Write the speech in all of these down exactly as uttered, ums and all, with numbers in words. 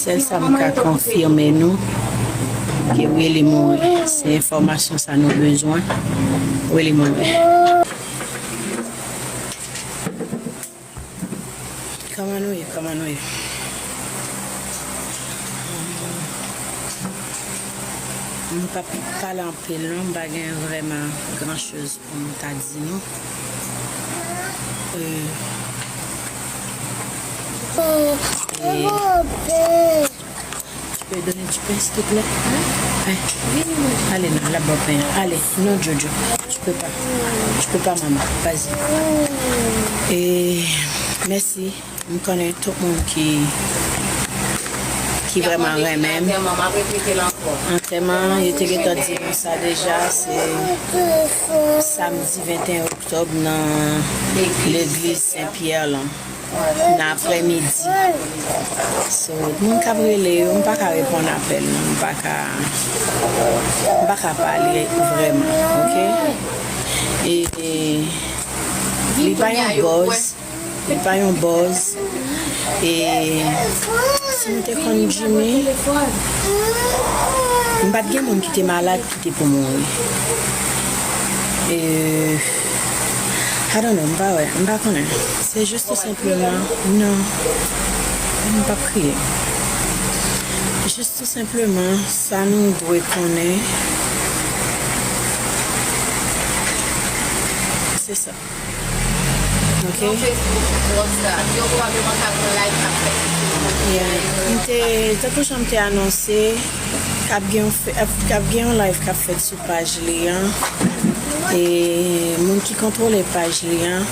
Sèl sa m ka konfime nou, ke Willy mouri. Se enfòmasyon sa nou bezwen. Willy mouri. Kòman nou ye? Kòman nou ye? M p ap pale anpil non, m pa gen vrèman gran choz pou m ta di nou. Euh, et tu peux donner du pain, s'il te plaît? Hein? Allez, non, la, bon pain. Allez, non, Jojo. Tu peux pas. Tu peux pas, maman. Vas-y. Et merci. M konnen tout moun ki, ki vrèman renmen m. Antèman, yo te gentan di nou sa deja, se samdi venteyen oktòb nan legliz Sen Pyè lan, nan aprèmidi. So, moun k ap rele yo, m pa ka reponn apèl non, m pa ka, m pa ka pale vrèman, oke? E, e, li pa yon buzz. Li pa yon buzz. E si m te konn Jimmy, m pa t gen moun ki te malad ki te pou mouri. E, I don't know, m pa wè, m pa konnen. Se jis tou senpleman, non, m p ap kriye. Jis tou senpleman, sa nou dwe konnen, se sa. Ok. Sou Facebook, WhatsApp, yo pwobableman ka gen yon live k ap fèt. Yeah. M te, tankou jan m te anonse, k ap gen yon fe-, k ap gen yon live k ap fèt sou paj li an. E moun ki kontwole paj li an,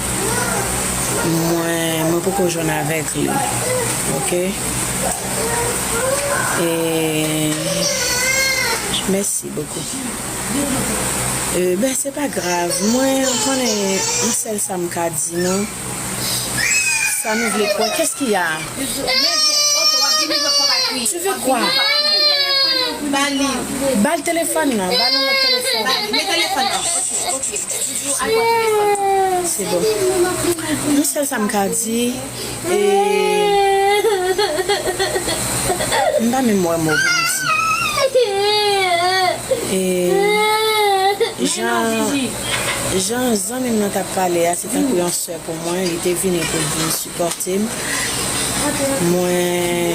mwen, mwen poko jwenn avèk li. Ok? E mèsi bokou. Euh, ben, se pa grav. Mwen, ou konnen, yon sèl sa m ka di nou. Sa nou vle kwè? Qu'est-ce qu'il y a? Tu veux quoi? Ba l telefòn nan, ba l yon lòt telefòn. Se bon. Yon sèl sa m ka di, e, m pa menm wè mo pou m di. E, jan, jan zanmi m nan t ap pale a, se tankou yon sè pou mwen, li te vini pou l vin sipòte m. Mwen,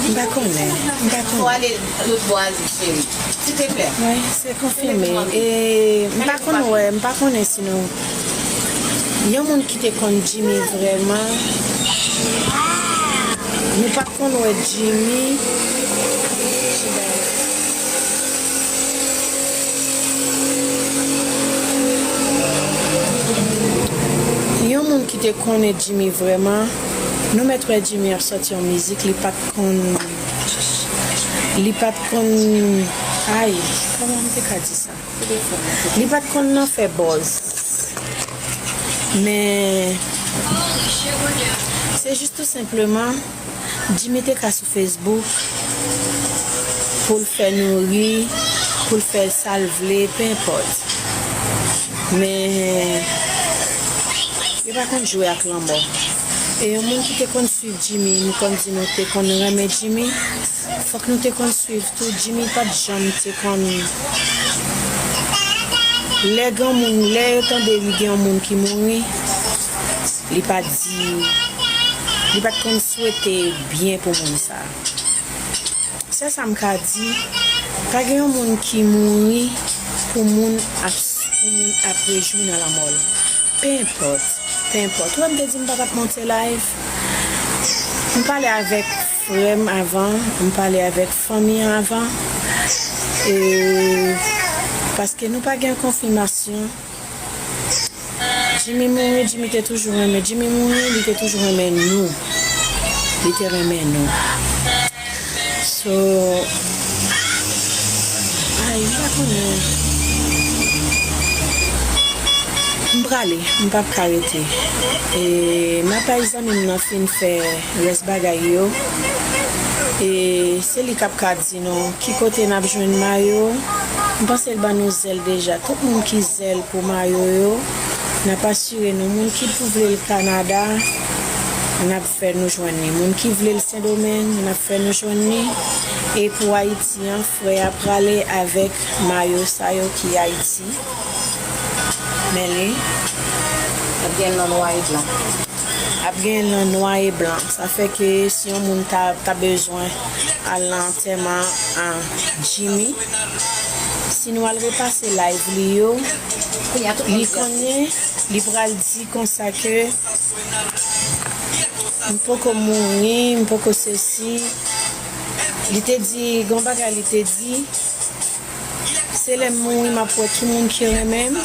m pa konnen, m pa konnen. Wi, se konfime. E m pa konn wè, m pa konnen si nou, yon moun ki te konn Jimmy vrèman, nou pa t konn wè Jimmy. Yon moun ki te konnen Jimmy vrèman, nou mèt wè Jimmy ap sòti yon mizik, li pa t konn, li pa t konn, ay, kòman m te ka di sa? Li pa t konn nan fè buzz. Men, se jis tou senpleman, Jimmy te ka sou Facebook pou l fè nou ri, pou l fè sa l vle, pe enpòt. Men, yo pa konn jwe ak lanmò. E yon moun ki te konn swiv Jimmy, nou konn di nou te konn renmen Jimmy, fòk nou te konn swiv tou. Jimmy pa t janm te konn, lè granmoun, lè yo tande li gen yon moun ki mouri, li pa di, li pa t konn swete byen pou moun sa. Sèl sa m ka di, pa gen yon moun ki mouri pou moun ap, pou moun ap rejwi nan lanmò l. Pe enpòt, pe enpòt. Ou wè m te di m pa t ap monte live? M pale avèk frè m avan, m pale avèk fanmi an avan. E, paske nou pa gen konfimasyon. Jimmy mouri, Jimmy te toujou renmen. Jimmy mouri, li te toujou renmen nou. Li te renmen nou. So, ay, m pa konnen. M prale, m p ap ka rete. E m ap bay zanmi m nan fin fè rès bagay yo. E se li k ap ka di nou ki kote n ap jwenn mayo. M panse l ban nou zèl deja. Tout moun ki zèl pou mayo yo, n ap asire nou. Moun ki pou vle l Kanada, N ap fè nou jwenn li. Moun ki vle l Sendomeng, n ap fè nou jwenn li. E pou Ayiti an, frè a prale avèk mayo sa yo ki Ayiti. Men li. Ap gen nan nwa e blan. Ap gen nan nwa e blan. Sa fè ke si yon moun ta, ta bezwen al nan antèman an Jimmy, si nou al repase live li yo, li konnen, li pral di konsa ke m poko mouri, m poko sesi. Li te di, gon bagay li te di, se lè m mouri m ap wè ki moun ki renmen m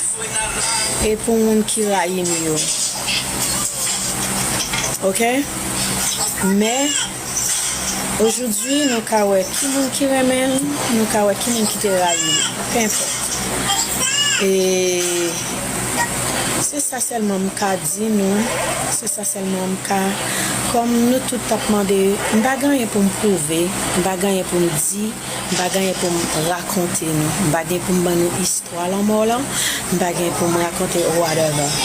e pou moun ki rayi m yo. Oke? Men, ojoudwi, nou ka wè ki moun ki renmen l, nou ka wè ki moun ki te rayi l. Penpòt. E se sa sèlman m ka di nou, se sa sèlman m ka, kòm nou tout t ap mande, m pa gen anyen pou m pwouve, m pa gen anyen pou m di, m pa gen anyen pou m rakonte nou, m pa gen pou m ban nou istwa lanmò lan, m pa gen pou m rakonte whatever.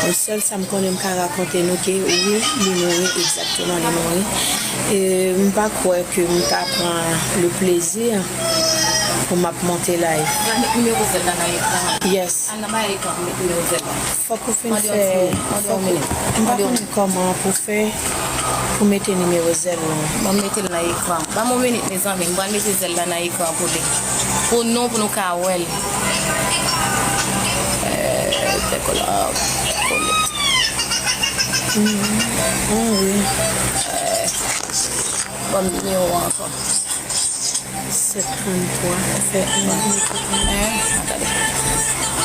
Yon sèl sa m konnen m ka rakonte nou ke wi, li mouri, egzakteman li mouri. E m pa kwè ke m ta pran le plezi pou m ap monte live. Pral met nimewo zèl la nan ekran an. Yes. Al nan ba ekran an, met nimewo zèl la. Fòk ou fin fè, fòk ou, m pa konnen kòman pou fè pou mete nimewo zèl lan. Ban m mete l nan ekran. Ban m yon minit, mezanmi. M pral mete zèl la nan ekran pou li. Pou nou, pou nou ka wè l. Eh, fè kòl la, kòl. Mhm. Ah wi. Eh, ban m nimewo an ankò. Sèt tranntwa, fè en. Eh, gade.